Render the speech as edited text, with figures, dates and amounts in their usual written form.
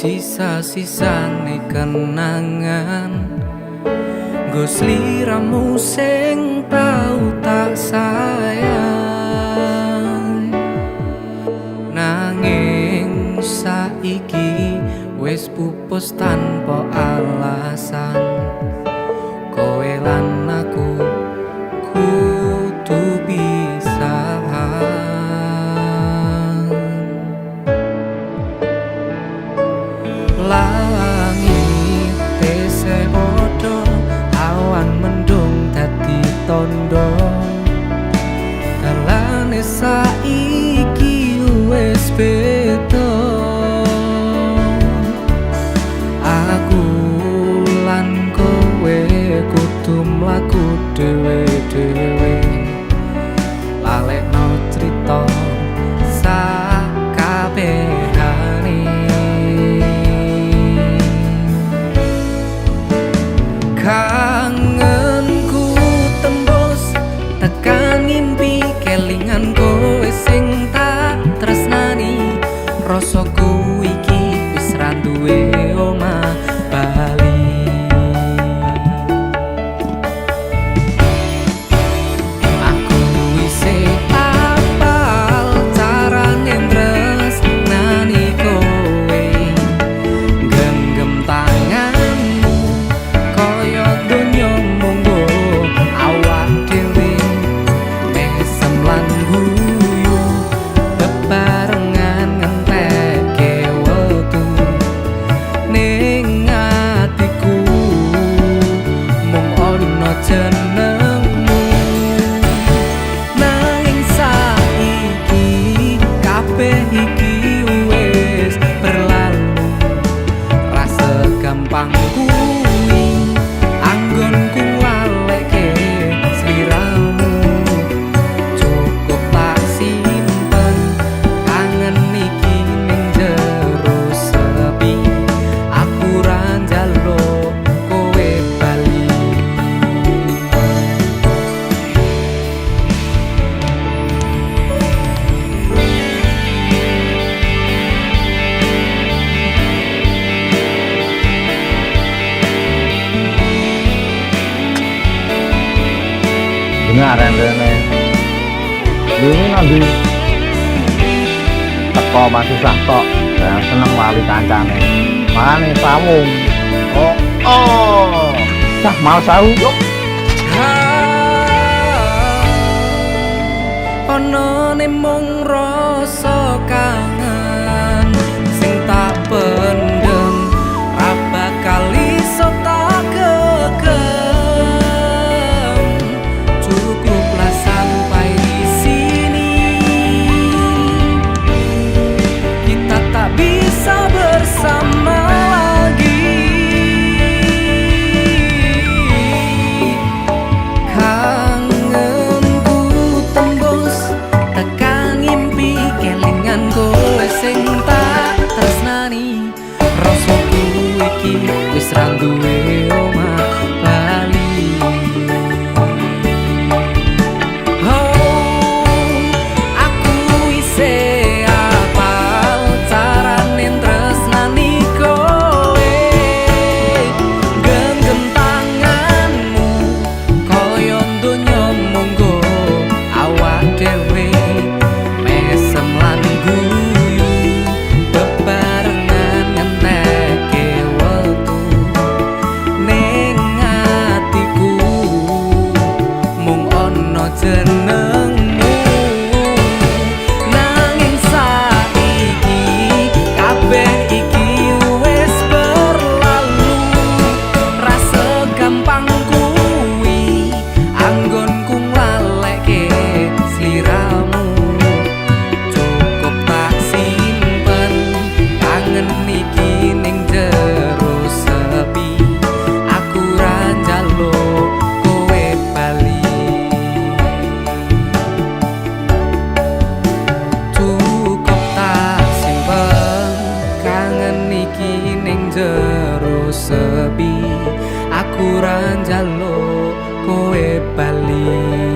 Sisa-sisane kenangan nggo sliramu sing tau tak sayang. Nanging saiki wis pupus tanpa alasan. Kowe lan aku kudu pisahan. Langit tesih padha, awan mendung dadi tondo. Dalane saiki wis beda. Aku lan kowe kudu mlaku dhewe-dhewe, lalekno crita sakabehane. Kangenku tembus tekan ngimpi, kelingan kowe sing tak tresnani. Rasaku iki wis ra duwe omah bali. Aku isih apal carane tresnani kowe, genggam tanganmu kaya donya munggo awak dhewe, mesem lan guyu bebarengan ngentekke wektu. Ning atiku mung ana jenengmu. Nanging saiki kabeh iki wis berlalu, rasa gampang kuwi anggonku nglaleke sliramu. Cukup tak simpen kangen iki ning jero sepi. Aku ra njaluk kowe bali. Dengar rene. Ini nanti teko masih susah tok, dan seneng wali kancane. Makane sawung. Oh, oh. Cah males aku. Yuk. Ana mung rasa kangen sing tak pendem, ra bakal iso tak gegem. Cukuplah sampai di sini, kita tak bisa bersama lagi. Kangenku tembus tekan ngimpi, kelingan kowe sing tak tresnani. Rasaku iki wis ra duwe omah bali. Oh, aku isih apal carane tresnani kowe, genggam tanganmu kaya donya munggo awak dhewe, mesem lan guyu bebarengan ngentekke wektu. Ning atiku mung ana jenengmu. Nanging saiki kabeh iki wis berlalu, rasa gampang kuwi anggonku nglaleke sliramu. Cukup tak simpen kangen iki ning jero sepi. Aku ra njaluk kowe bali. Cukup tak simpen kangen iki ning jero sepi. Aku ra njaluk kowe bali.